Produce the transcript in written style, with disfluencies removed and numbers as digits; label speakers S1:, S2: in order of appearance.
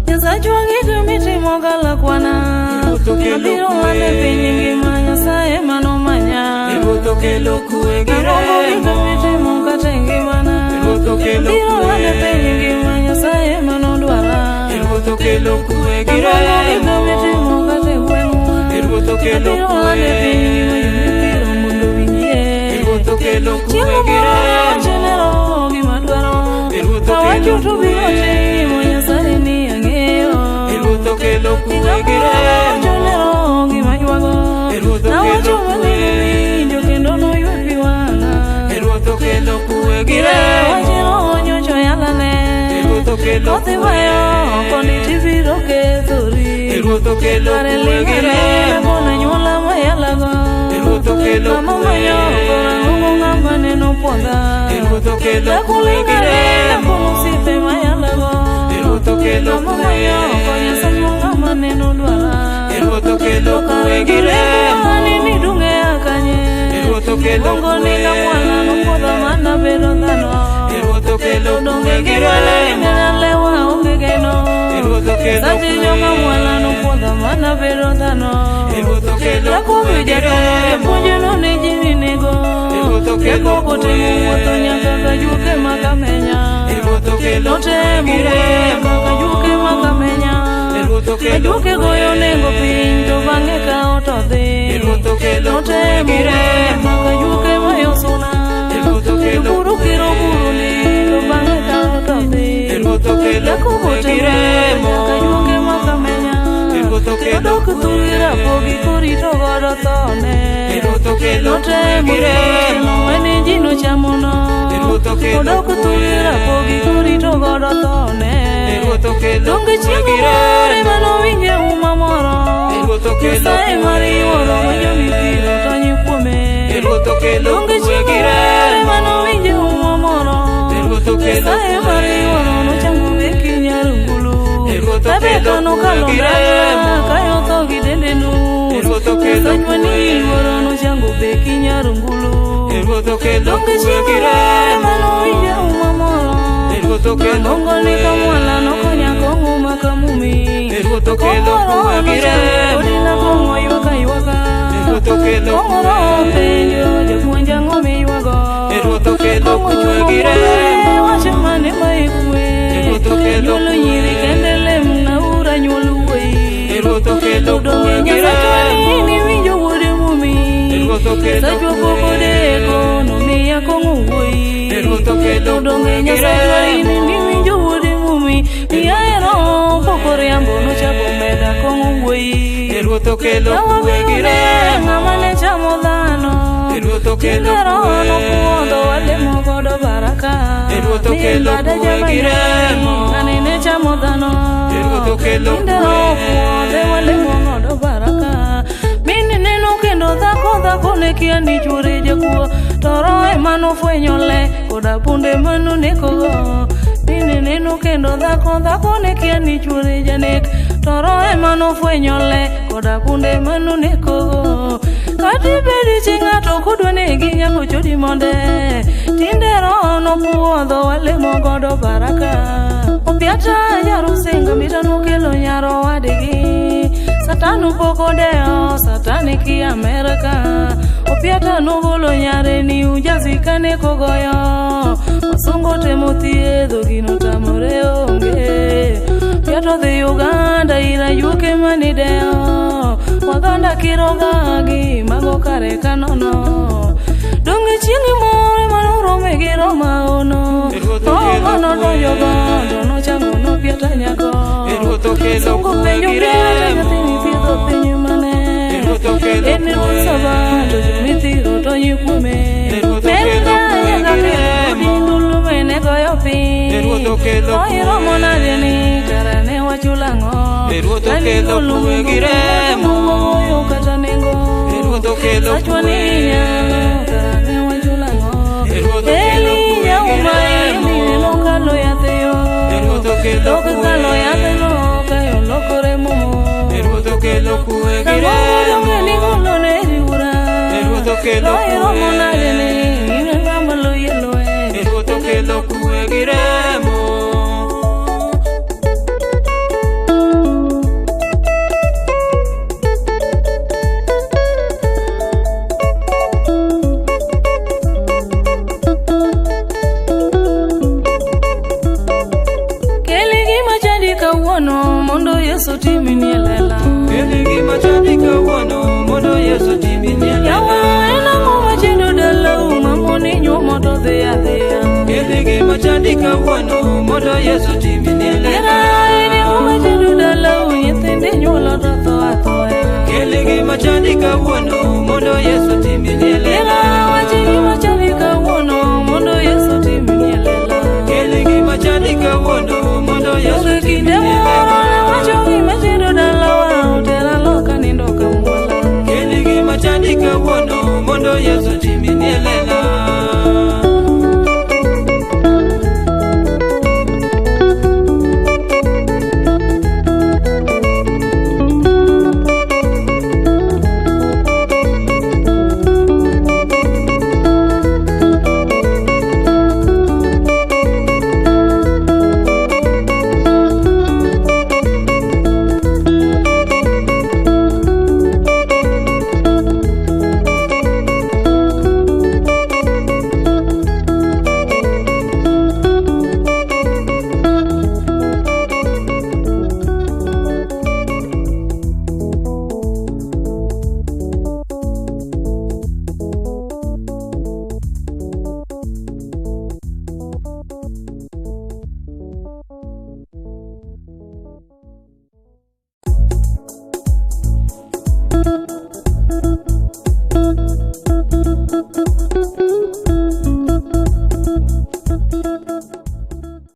S1: Nyasachwa gik mitimo galakwana
S2: Ruoth okelo
S1: Abiro
S2: kwe.
S1: lande piny ngima Nyasaye manomanya
S2: Ruoth okelo kwe gi
S1: Agombo gik
S2: remo.
S1: mitimo kata e ngimana
S2: Ruoth okelo
S1: Abiro
S2: kwe.
S1: lande piny ngima Nyasaye manodwara
S2: Ruoth okelo kwe gi
S1: Agombo gik
S2: remo.
S1: mitimo kata e gweng'wa
S2: Ruoth okelo
S1: Abiro
S2: kwe.
S1: lande piny ngima jomithiro mondo owinjie
S2: Ruoth okelo kwe
S1: Chieng'
S2: gi
S1: moro
S2: remo.
S1: awachone roho gima dwaro
S2: Ruoth okelo
S1: Awacho to biro
S2: kwe.
S1: timo Nyasaye ni ang'eyo
S2: Ruoth okelo kwe gi remo. Ruoth okelo kwe. Ruoth okelo kwe gi remo. Ruoth okelo kwe. Ruoth okelo kwe gi remo. Ruoth okelo kwe. Ruoth okelo kwe gi remo. Ruoth okelo kwe. Ruoth okelo kwe gi remo. Ruoth okelo
S1: Bongo ni
S2: kwe.
S1: kamwana nopuodho mana bedo dhano
S2: Ruoth okelo
S1: Donge
S2: kwe gi
S1: ngimana
S2: remo.
S1: lewa onge geno
S2: Ruoth okelo
S1: Sache
S2: kwe.
S1: jonga mwala nopuodho mana bedo dhano
S2: Ruoth okelo
S1: Jakobo
S2: kwe gi
S1: jaduong'
S2: remo.
S1: japuonj none ji ni nego
S2: Ruoth okelo
S1: Jakobo
S2: kwe.
S1: temo wuotho nyaka kajuke makamenya
S2: Ruoth okelo kwe
S1: Notemo
S2: gi
S1: wuotho
S2: remo.
S1: nyaka kajuke makamenya
S2: Ruoth okelo
S1: Kajuke
S2: kwe.
S1: goyo nengo piny to bang'e kao to dhi
S2: Ruoth okelo kwe
S1: Notemo
S2: gi
S1: wuotho
S2: remo.
S1: nyaka kajuke mayosuna
S2: Ruoth okelo
S1: Jopur okiro buru ndi to bang'e kao to dhi
S2: Ruoth okelo
S1: Jakobo
S2: kwe gi
S1: temo
S2: remo.
S1: nyaka juoke makamenya
S2: Ruoth okelo
S1: Odok
S2: kwe.
S1: thurgi rapogi korito godo thone
S2: Ruoth okelo kwe
S1: Notemo
S2: gi remo.
S1: mane ji nochamono
S2: Ruoth okelo
S1: Odok
S2: kwe.
S1: thurgi rapogi korito godo thone
S2: Ruoth okelo
S1: Donge
S2: kwe
S1: chieng'
S2: gi
S1: moro
S2: remo.
S1: manowinje uma moro
S2: Ruoth okelo
S1: Nyasaye
S2: kwe.
S1: mar yuoro ma jomithiro tony kuome
S2: Ruoth okelo
S1: Donge
S2: kwe
S1: chieng'
S2: gi
S1: moro
S2: remo.
S1: manowinje uma moro
S2: Ruoth okelo
S1: Nyasaye
S2: kwe.
S1: mar yuoro nochango beki nyarungulu
S2: Ruoth okelo
S1: Rebeka
S2: kwe
S1: nokalo
S2: gi
S1: ndara
S2: remo.
S1: kayo tho gi dende nus
S2: Ruoth okelo
S1: Nyasachwa ni
S2: kwe.
S1: yuoro nochango beki nyarungulu
S2: Ruoth okelo
S1: Donge
S2: kwe
S1: chieng'
S2: gi
S1: moro
S2: remo.
S1: manowinje uma moro
S2: Ruoth okelo
S1: Bongo ni
S2: kwe.
S1: kamwala nokonya kong'o makamumi
S2: Ruoth okelo kwe gi remo.
S1: Odina kong'o ywaka ywaka
S2: Ruoth okelo
S1: Kong'o
S2: kwe.
S1: roho penjo japuonj ang'o miywago
S2: Ruoth okelo
S1: Kong'o
S2: kwe
S1: chungo
S2: gi remo.
S1: wacho mane ma ikwe
S2: Ruoth okelo
S1: Nyuolo
S2: kwe.
S1: nyiri kende lem naura nyuol wuoyi
S2: Ruoth okelo
S1: Donge
S2: kwe gi
S1: Nyasachwa
S2: remo.
S1: ni winjo wuode mumi
S2: Ruoth okelo
S1: Nyasachwa
S2: kwe.
S1: pok odeko nomiya kong'o wuoyi
S2: Ruoth okelo
S1: Donge
S2: kwe gi
S1: Nyasachwa
S2: remo.
S1: in winjo wuode mumi Miya roho pok oriambo nochako meda kong'o wuoyi
S2: Ruoth okelo kwe gi remo.
S1: Ng'ama ne chamo dhano
S2: Ruoth okelo
S1: Tinde roho
S2: kwe.
S1: nopuodho walemo godo baraka
S2: Ruoth okelo
S1: Min bada
S2: kwe gi remo.
S1: Ng'ani ne chamo dhano
S2: Ruoth okelo
S1: Tinde roho
S2: kwe.
S1: puodhe walemo godo baraka Min neno kendo dhako dhako ne kia ni chuore jakuo To roho ema nofwenyo le koda punde manonekogo Min neno kendo dhako dhako ne kia ni chuore janek To roho ema nofwenyo le koda punde manonekogo Kata ibedi chi ng'ato kodwa negi nyako chodi monde Tinde roho nopuodho walemo godo baraka Opiata jarusinga mita nokelo nyaro wadgi Satan pok odewo Satan ki Amerka Opiata nogolo nyare ni ujazi kane kogoyo Wasungu temo thiedho gino tamore onge Opiata odhi Uganda ir ajuoke manidewo Waganda kirogagi mago kare kanono Donge chieng' moro ema norome gi Roma ono
S2: Ruoth okelo
S1: Roma nodonjo
S2: kwe.
S1: godo nochango nopiata nyako
S2: Ruoth okelo
S1: Sungu
S2: kwe
S1: penjo
S2: gi
S1: piata
S2: remo.
S1: nyathini thiedho piny mane
S2: Ruoth okelo
S1: En
S2: kwe.
S1: ruoth sabato jomithiro tony kuome
S2: Ruoth okelo
S1: Menda
S2: kwe
S1: nyaka
S2: gi
S1: kelo
S2: remo.
S1: dindulu mene goyo piny
S2: Ruoth okelo
S1: Oiromo
S2: kwe.
S1: nade ni kara ne wachulo ang'o
S2: Ruoth okelo kwe gi remo.
S1: Goyo kata nengo
S2: Ruoth okelo
S1: Sachwa ni
S2: kwe.
S1: nyalo kara ne wachulo ang'o
S2: Ruoth okelo
S1: Eli
S2: kwe gi
S1: nyauma
S2: remo.
S1: Eli nokalo yath yo
S2: Ruoth okelo
S1: Tok
S2: kwe.
S1: kalo yadhno kayo lokore momo
S2: Ruoth okelo kwe gi okelo
S1: Loyo romo nade ni
S2: kwe.
S1: in ng'ama loye loye.
S2: Ruoth okelo kwe gi remo.
S1: Keli gima chandi kawuono mondo Yesu timni e lela.
S2: Keli gima chandi kawuono mondo Yesu timni e
S1: Yawa
S2: lela.
S1: en ang'o machendo dalau mamoni nyuomo to dhi adhiya.
S2: Keli gima chandi kawuono mondo Yesu timni e
S1: Era
S2: lela.
S1: en ang'o machendo dalau nyithindi nyuolo to tho athoya.
S2: Keli gima chandi kawuono mondo Yesu timni e
S1: Era
S2: lela.
S1: wach gima chandi kawuono mondo Yesu timni e lela.
S2: Keli gima chandi kawuono mondo Yesu
S1: Onge
S2: timni
S1: kinde
S2: e
S1: moro
S2: lela.
S1: nawacho gima chendo dalawa otera loka nindo kamwala.
S2: Keli gima chandi kawuono mondo Yesu